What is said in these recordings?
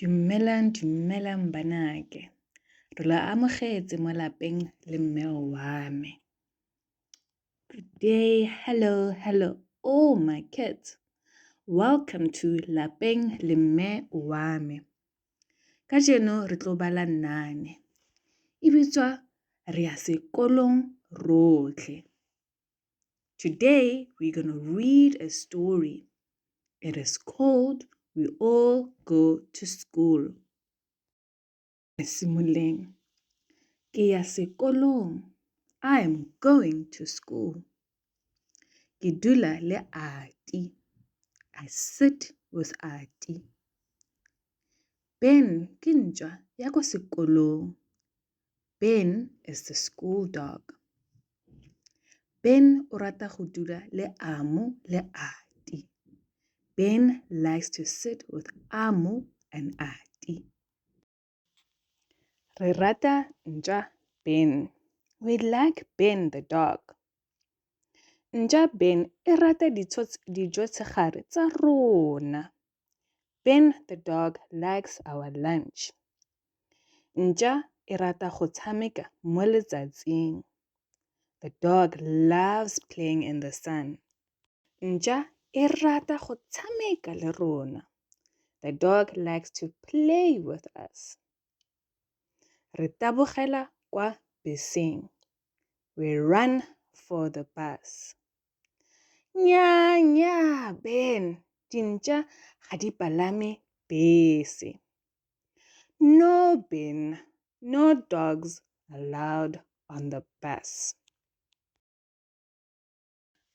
Dumelang, dumelang banake. Re lo amogetse mo lapeng le mme wa me. Good day, hello, hello, all my kids. Welcome to Lapeng le Mme wa me. Kajeno re tlo bala nane. E bitswa Re ya sekolong rotlhe. Today we're going to read a story. It is called We All Go to School. Simoleng. Ke ya sekolong. I am going to school. Ke dula le ati. I sit with ati. Ben ke ntšwa ya ko sekolong. Ben is the school dog. Ben o rata go dula le Amo le Ati. Ben likes to sit with Amo and Ati. Re rata ntša Ben. We like Ben the dog. Ntša Ben e rata dijo tshegare tsa rona. Ben the dog likes our lunch. Ntša e rata go tshameka mo letsatsing. The dog loves playing in the sun. Ntša e rata go tshameka le rona. The dog likes to play with us. Re tabogela kwa beseng. We run for the bus. Nnyaa, nnyaa, Ben, dintša ga di palame bese. No, Ben, no dogs allowed on the bus.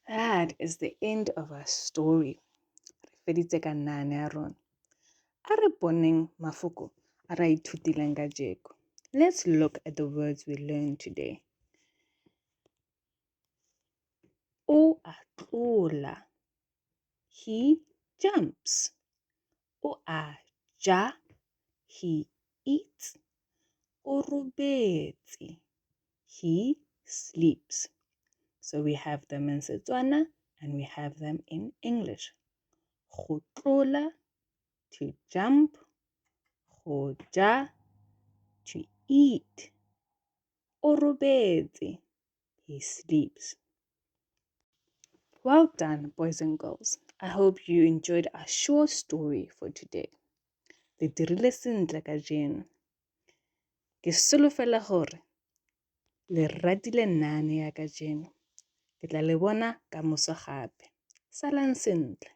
That is the end of our story. Re feditse ka naane ya rona. A re boneng mafoko a re a ithutileng kajeko. Let's look at the words we learned today. O a tlola. He jumps. O a ja. He eats. O robetse. He sleeps. So we have them in Setswana and we have them in English. Go tlola, to jump. Go ja, to eat. O robetse, he sleeps. Well done, boys and girls. I hope you enjoyed our short story for today. Le dirile sentle kajeno. Ke solofela gore le ratile naane ya kajeno. Ke tla le bona ka moso gape. Salang sentle.